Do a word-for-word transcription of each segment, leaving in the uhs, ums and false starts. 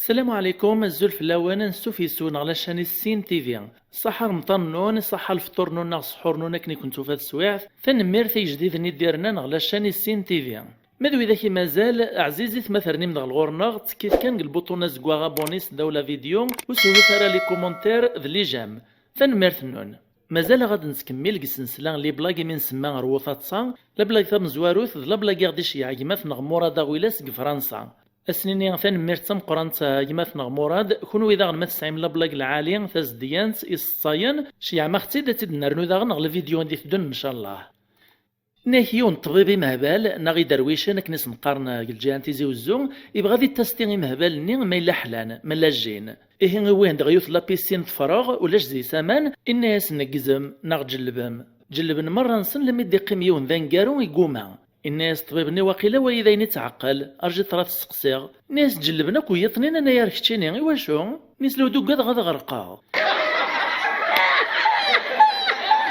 Salam ɛlikum, azul fell-awen, ansuf yes-wen ɣer la chaîne Issin T V. Ṣaḥa remṭan-nnun, ṣaḥa lefṭur-nnun neɣ ssḥur-nnun akken i ken-tufa teswiɛt. Tanemmirt i yejdiden i d-irnan ɣer la chaîne Issin T V. Ma d widak i mazal, ɛzizit ma ternim-d ɣer ɣur-neɣ, ttekkit kan deg lbuṭun azeggaɣ abonné s ddaw la vidéo, ur sehhut ara les commentaires d les j'aime. Tanemmirt-nnun. Mazal-aɣ ad nettkemmil deg ssensla n les blagues imi nsemma Rwu Taḍsa, la blague tamezwarut d la blague i ɣ-d-iceyyeɛ gma-tneɣ Murad Aɣwilas deg Fransa. Ad s-nini tanemmirt tameqqrant a gma-tneɣ Murad, kunwi daɣen ma tesɛim la blague lɛali, tazedyant, iseṭṭayen, ceyyɛem-aɣ-tt-id ad tt-id-nernu daɣen ɣer lvidyu i d-iteddun ncallah. Nnak yiwen n ṭṭbib imehbal, neɣ iderwicen akken i sen-qqaren deg lǧiha n Tizi Wezzu, yebɣa ad ittasti imehbal-nni ma yella ḥlan, ma llan jjin. Ihi iwwi-hen-d ɣer yiwet n la piscine tefreɣ, ulac deg-s aman, inna-yasen neggzem, neɣ ǧellbem. Ǧellben merra-nsen lammi d-iqqim yiwen d aneggaru igguma. Inna-yas ṭṭbib-nni waqila wayi d ayen i tɛeqqel, rǧu tura ad t-steqsiɣ. Inna-yas ǧellben akk wiyiḍ-nni, nnan-as ar keččini, iwacu? Inna-yas lewd ugadeɣ ad ɣerqeɣ.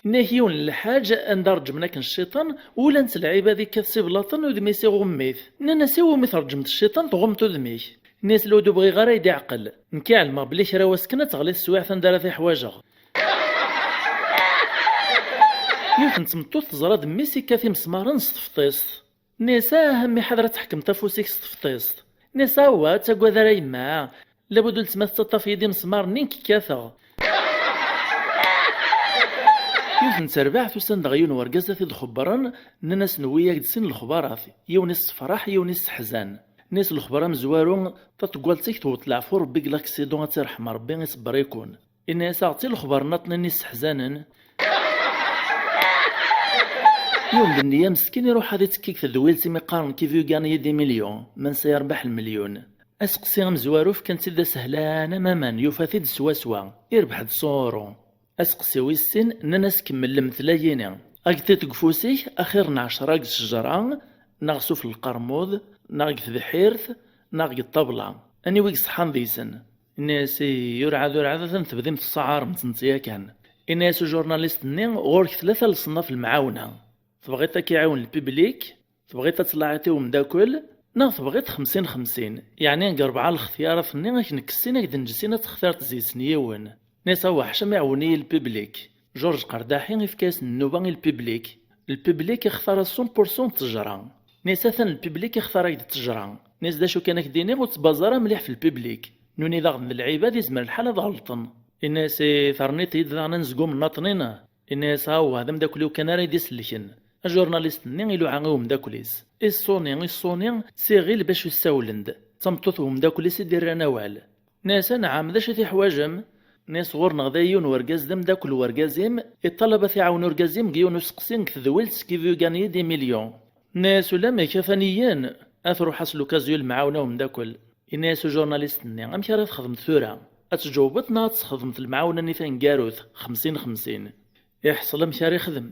Inna-yak yiwen n lḥaǧ anda reǧmen akken cciṭan, ulan-tt lɛibad ikkat s iblaṭen udem-is iɣumm-it. Nnan-as iwumi terǧmeḍ cciṭan tɣummeḍ udem-ik? Inna-yas lewd ur bɣiɣ ara ad yi-d-iɛqel. Nekk i ɛelmeɣ belli kra wass kan ad teɣli teswiɛt anda ara t-iḥwaǧeɣ. Yiwet n tmeṭṭut teẓra d mmi-s ikkat imesmaren s tefṭist. Inna-yas ah a mmi ḥader ad teḥkmeḍ afus-ik s tefṭist. Inna-yas awah ur ttagad ara yemma. Labud uletma tettaṭṭaf-iyi-d imesmaren-nni nekk kkateɣ. Yiwet n terbaɛt usan-d ɣer yiwen n urgaz ad t-id-xebbren, nnan-as newwi-yak d sin lexbarat, yiwen issefraḥ, yiwen isseḥzan. Inna-yas lexbar amezwaru, taṭeggalt-ik tewweḍ leɛfu Rebbi deg laksidu ad tt-irḥem Rebbi iṣebber-ikun. Inna-yas aɣ-tt i lexbar nniḍen-nni isseḥzanen. Yiwen d nniya meskin iruḥ ad ittekki deg tedwilt imi qqaren qui veut gagner des millions, ma nsa yerbeḥ lmelyun. Aseqsi amezwaru fkan-tt-id d asehlan am aman, yufa-t-id swaswa, irbeḥ-d s uṛu. Aseqsi wis sin, nnan-as kemmel lemtel-ayini. Agtiṭ deg ufus-ik, axir n ɛecra deg ttejra, neɣ sufell lqermud, neɣ deg tebḥirt, neɣ deg ṭṭabla. Aniwa i iṣeḥḥan deg-sen? Inna-yas ih, urɛad urɛad atan tebdimt tessaɛaremt-tt yakan. Inna-yas ujurnalist-nni ɣur-k tlata leṣnaf lemɛawna. Tebɣiḍ ad k-iɛiwen lpiblik, tebɣiḍ ad tlaɛiḍ i umeddakel, neɣ tebɣiḍ xemsin xemsin, yeɛni deg rebɛa lextiyarat-nni ad k-nekkes sin ad k-d-neǧǧ sin ad textireḍ deg-sen yiwen. Inna-yas awah ḥaca ma iɛwen-iyi lpiblik. George Qerdaḥi ifka-yas nnuba i lpiblik. Lpiblik ixtar-as cent pour cent n ttejra. Inna-yas atan lpiblik ixtar-ak-d ttejra. Inna-yas d acu kan ad k-d-iniɣ ur ttbaẓ ara mliḥ f lpiblik. Nuni daɣen d lɛibad izmer lḥal ad ɣelṭen. Inna-yas ih, terniḍ-iyi-d daɣen anezgum nniḍen-in. Inna-yas awah d ameddakel-iw kan ara yi-d-isellken. Ajurnalist-nni iluɛa i umeddakel-is. Iṣṣuni, iṣṣuni, s iɣil bac ur ssawlen-d. D tameṭṭut n umeddakel-is i d-irran awal. Inna-yas anɛam, d acu i teḥwaǧem? Inna-yas ɣur-neɣ da yiwen wergaz d ameddakel n wergaz-im, iṭalab ad t-iɛawen urgaz-im deg yiwen useqsi deg tedwilt qui veut gagner des millions. Inna-yas ulamek, atan iyyen. Ad truḥ-as l'occasion i lemɛawna n umeddakel. Inna-yas ujurnalist-nni amek ara txedmeḍ tura? Ad tǧewwbeḍ neɣ ad tesxedmeḍ lemɛawna-nni taneggarut, xemsin xemsin? Iḥṣel amek ara ixdem.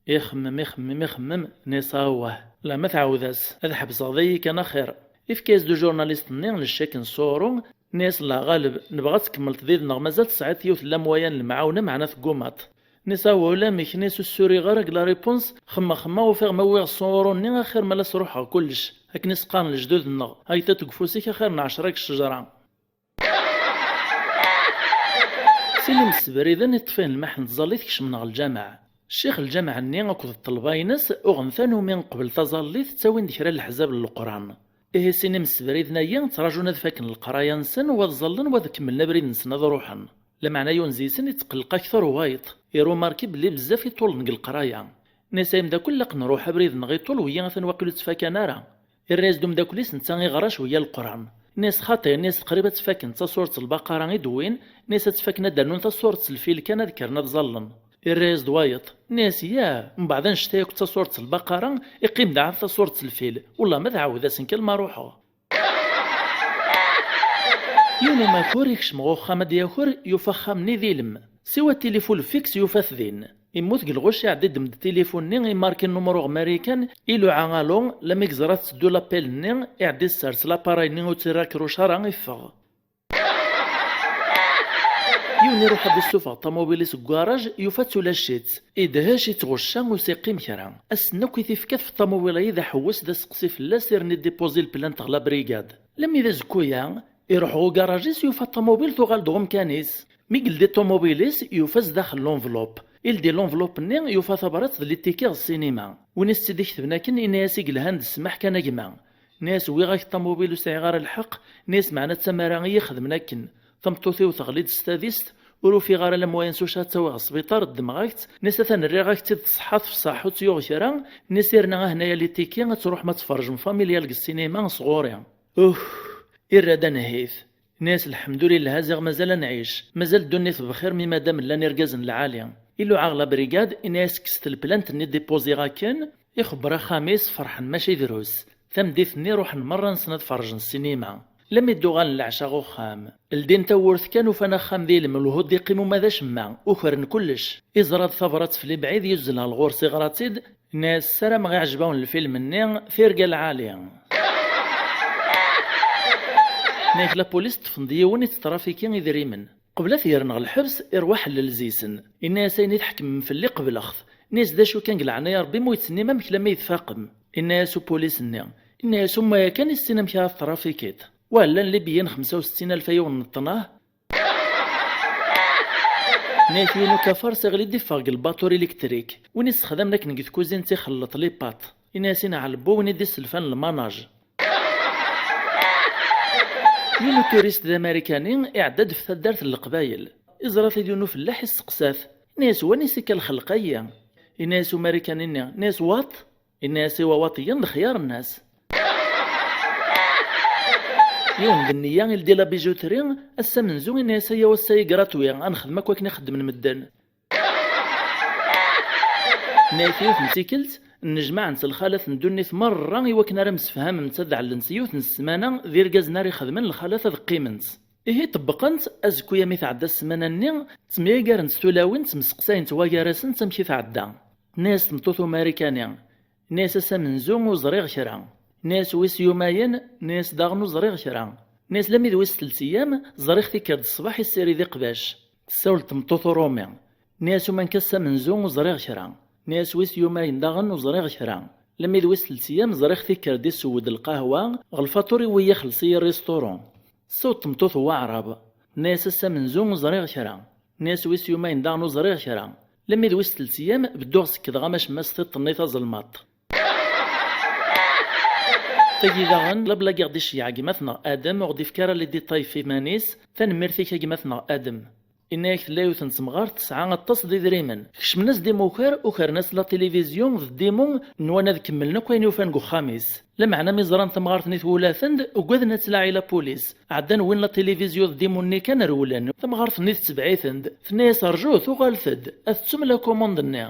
Ixemmem, ixemmem, ixemmem, inna-yas awah, lama tɛawed-as, ad ḥebseɣ dayi kan axir. Ifka-yas-d ujurnalist-nni lecak n suru, inna-yas la ɣaleb, nebɣa ad tkemmleḍ did-neɣ, mazal tesɛiḍ yiwet n lamwaya n lemɛawna meɛna teggumaḍ. Inna-yas awah ulamek, inna-yas ur ssuriɣ ara deg la réponse, xemma xemma ufiɣ ma wwiɣ suru nni axir ma la sruḥeɣ kullec, akken i s-qqaren lejdud-nneɣ, agtiṭ deg ufus-ik axir n ɛecra deg ccejra. Sin imsebriden iṭṭef-ihen lmaḥ n tẓallit kecmen ɣer lǧameɛ. Ccix n lǧameɛ-nni akked ṭṭelba-ines uɣen tanumi qbel taẓallit ttawin-d kra n leḥzab n Leqran. Ihi sin imsebriden-agi ttraǧun ad faken leqraya-nsen, wa ad ẓallen, wa ad kemmlen abrid-nsen ad ruḥen. Lameɛna yiwen deg-sen itqelleq akter n wayeḍ, irumarki belli bezzaf iṭulen deg leqraya. Inna-yas ay ameddakel, ilaq nruḥ abrid-nneɣ iṭul, wigi atan waqil ur ttfakan ara. Irra-yas-d umeddakel-is netta iɣra cwiya Leqran. Inna-yas xaṭi, inna-yas qrib ad tt-faken, d tasuret n Lbaqara i d-wwin, inna-yas ad tt-faken ad d-rnun tasuret n lfil kan ad kkren ad ẓallen. Irra-yas-d wayeḍ, inna-yas yah, mbeɛd annect-a yakk d tasuret n Lbaqara, iqqim-d ɛad tasuret n lfil, wellah ma tɛawed-asen kan ma ruḥeɣ. Yiwen umakur ikcem ɣer uxxam ad d-yaker, yufa axxam-nni d ilem. Siwa tilifun fiks yufa-t din. Immut deg lɣuc, iɛedda iddem-d tilifun-nni, imarki nnumru ɣer Marikan, iluɛa alo, lami yeẓra tetteddu lapel-nni, iɛedda issers laparay-nni ur tt-irakiruc ara, iffeɣ. Yiwen iruḥ ad d-issufeɣ ṭamubil-is deg ugaraj, yufa-tt ulac-itt. Idhec, ittɣucca, ur s-iqqim kra. Ass-nni akk i t-ifka tfeḍ ṭamubil-ayi d aḥewwes d aseqsi fell-as, irni dipuzi lplant ɣer la brigade. Lami d azekku-ya, Iruḥ ɣer ugaṛaj-is, yufa ṭumubil tuɣal-d ɣer umkan-is. Mi yeldi ṭumubil-is, yufa zdaxel l'enveloppe. Ildi l'enveloppe-nni, yufa tabrat d litiki ɣer ssinima. Win i s-tt-id-iketben akken, inna-yas i yelhan d ssmaḥ kan a gma. Inna-yas wwiɣ-ak ṭumubil ur sɛiɣ ara lḥeqq, inna-yas meɛna d tamara i yi-xedmen akken. Tameṭṭut-iw teɣli-d s tadist, ur ufiɣ ara la moyen s wacu ad tt-awiɣ ɣer sbiṭar, ddmeɣ-ak-tt, inna-yas atan rriɣ-ak-tt-id tṣeḥḥa tefṣaḥ ur tt-yuɣ kra, inna-yas irna ahnaya litiki ad truḥem ad tferjem familial deg ssinima sɣur-i. Uh, irra-d anhit. Inna-yas lḥemdulillah ziɣ mazal ad nɛic, mazal ddunit bxir mi madam llan irgazen lɛali. Iluɛa ɣer la brigade, inna-yas kkset lplant-nni dipuziɣ akken, ixebber axxam-is ferḥen mačči drus. Tameddit-nni ruḥen merra-nsen ad ferrjen ssinima. Lammi d-uɣalen leɛca ɣer uxxam. Ldin tawwurt kan ufan axxam d ilem, lhud iqqim uma d acemma, ukren kullec. Iẓra-d tabrat f lebɛid yuzzel ɣer ɣur-s iɣra-tt-id, inna-yas ssarameɣ iɛjeb-awen lfilm-nni, tirga lɛali. Inna-yak lapulis ṭṭfen-d yiwen ittrafiki idrimen. Qbel ad t-yerren ɣer lḥebs, iṛwa ḥellel zisen. Inna-yas ayen i tḥekmem fell-i qebleɣ-t. Inna-yas d acu kan deg leɛnaya Ṛebbi ma ur yettnnim amek lamma i tfaqem. Inna-yas upulis-nni. Inna-yas uma yakan issen amek ara tetrafikiḍ. Wah llan Libyen xemsa u settin alef a yiwen n ṭṭnah. Inna-yak yiwen ukafar s iɣli d-iffeɣ deg lbaṭur électrique. Win issexdamen akken deg tkuzint ixelleṭ les pâtes. Inna-yas inɛel bu win i d-isselfan lmanaj. Yiwen uturist d amarikani iɛedda-d f taddart n Leqbayel. Iẓra-t-id yiwen ufellaḥ isteqsa-t. Inna-yas wanisi-k a lxelq-ayi? Inna-yas umarikani-nni, inna-yas waṭ? Inna-yas i wawaṭiyen d xyar nnas. Yiwen d nniya ildi la bijouterie, ass amenzu inna-yas aya wass-ayi gratuit, ad nexdem akk akken i xeddmen medden. Inna-yak yiwet n tikkelt, nnejmaɛent lxalat n ddunit merra i wakken ara msefhament ad ɛellent yiwet n ssmana d irgazen ara ixedmen lxalat ad qqiment. Ihi ṭebbqent, azekka-ya mi tɛedda ssmana-nni, ttemyagarent tulawin, ttemseqsayent wagar-asent amek i tɛedda. Tenna-yas tmeṭṭut umarikani, inna-yas ass amenzu ur ẓriɣ kra. Inna-yas wis yumayen, inna-yas daɣen ur ẓriɣ kra. Inna-yas lammi d wis telt eyyam, ẓriɣ tikkert ṣṣbeḥ issirid iqbac. Tessawel tmeṭṭut uṛumi. Nniɣ-as umanka ass amenzu ur ẓriɣ kra. Nniɣ-as wis yumayen daɣen ur ẓriɣ kra. Lammi d wis telt eyyam ẓriɣ tikkert-d isewwed lqahwa, ɣer lfaṭur iwwi ixelleṣ-iyi rrisṭuṛu. Tessawḍ tmeṭṭut n waɛrab. Tenna-as ass amenzu ur ẓriɣ kra. Nniɣ-as wis yumayen daɣen ur ẓriɣ kra. Lammi d wis telt eyyam bedduɣ sekkdeɣ amacemmas tiṭ-nni taẓelmaḍt. Tagi daɣen, lablag i ɣ-d-iceyyeɛ gma-tneɣ Adem, ur ɣ-d-ifki ara les détails f iman-is. Tanemmirt-ik a gma-tneɣ Adem. Inna-yak tella yiwet n temɣart tesɛa aṭas d idrimen. Kecmen-as-d imukar, ukren-as la télévision d ddimu, nwan ad kemmlen akk ayen ufan deg uxxam-is. Lameɛna mi ẓran tamɣart-nni twula-ten-d, ugaden ad tlaɛi la police. Ɛeddan wwin la télévision d ddimu-nni kan rewlen. Tamɣart-nni tettebɛ-iten-d. Tenna-yas rjut, uɣalet-d. Ad tettum la commande-nni.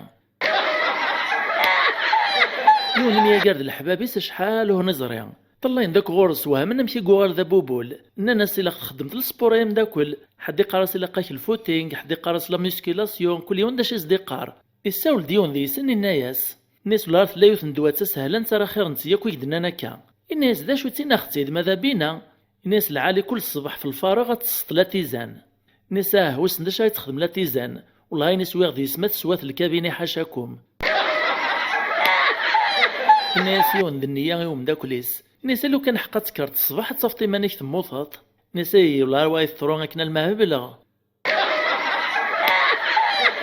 Yiwen imyagar d leḥbab-is acḥal ur neẓri. Ṭṭalayen-d akk ɣur-s, wehmen amek i yuɣal d abubul. Nnan-as ilaq txeddmeḍ lesport ay amdakel. Ḥedd iqqar-as ilaq-ak lfooting, ḥedd iqqar-as la musculation, kul yiwen d acu i s-d-iqqar. Issawel-d yiwen deg-sen, inna-yas. Inna-yas wala tella yiwet n ddwa d tasehlant ara xir n ti yakk i k-d-nnan akka. Inna-yas d acu-tt, iniɣ-tt-id ma d abina. Inna-yas lɛali kul ṣṣbeḥ f lfareɣ ad tesseḍ la tizan. Inna-yas ah, wissen d acu ay texdem la tizan. Wellah ayen i swiɣ deg-s ma teswa-t lkabini ḥacakum. Inna-yas yiwen d nniya i umeddakel-is. Inna-yas a lukan ḥeqqa tekkreḍ ṣṣbeḥ ad tafeḍ iman-ik temmuteḍ. Inna-yas ay, wellah ar wa ay teḍru akken a lmahebleɣ.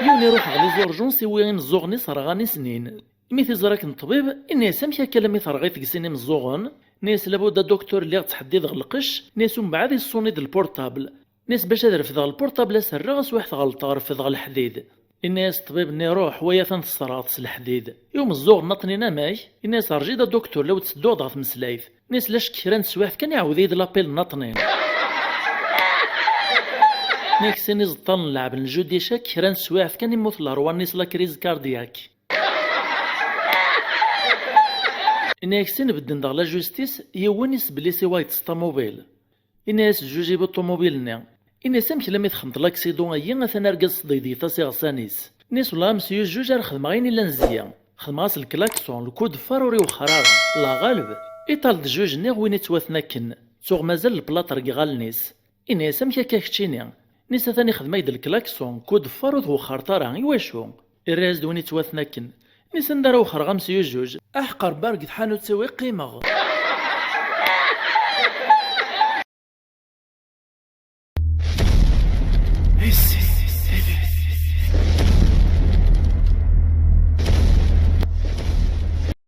Yiwen iruḥ ɣer les urgences iwwi imeẓẓuɣen-is rɣan i snin. Imi t-iẓra akken ṭṭbib, inna-yas amek akka alammi terɣiḍ deg sin imeẓẓuɣen? Inna-yas labud a docteur lliɣ ttḥeddideɣ lqecc, inna-yas umbeɛd iṣuni-d lpurṭabl. Inna-yas bac ad refdeɣ lpurṭabl a s-rreɣ, aswiḥ tɣelṭeɣ refdeɣ leḥdid. Inna-yas ṭṭbib-nni ruḥ, way atan tesserɣeḍ s leḥdid. I umeẓẓuɣ nnaṭnin amek? Inna-yas rǧi-d a docteur la ttedduɣ-d ɣer tmeslayt. Inna-yas lacek kra n teswiɛt kan iɛawed-iyi-d lapil nnaṭnin. Inna-yak sin iẓeṭṭalen n lɛeb n ljudica kra n teswiɛt kan immut lerwa-nni s la crise cardiaque. Inna-yak sin bedden daɣ la justice, yiwen isbellis i wayeḍ s ṭamubil. Inna-yas jjuj i bu ṭumubil-nni. Inna-yas amek lammi texneḍ laksiḍu-ayi, atan argaz tesdegdeḍ-as iɣsan-is. Inna-yas wellah a mesyu jjuj ar xedmeɣ ayen illan zzi. Xedmeɣ-as lklakṣun, lkudeffar ur iwexxer ara. Llah ɣaleb. Iṭal-d jjuj-nni win ittwaten akken. Tuɣ mazal lplaṭer deg iɣallen-is. Inna-yas amek akka keččini? Inna-yas atan ixdem-ak-d lklakṣun, kudeffar ur twexxreḍ ara, iwacu? Irra-yas-d win ittwaten akken. Inna-yas anda ara wexxreɣ a mesyu jjuj? Aḥeqq rebbi ar deg tḥanut-iw i qqimeɣ.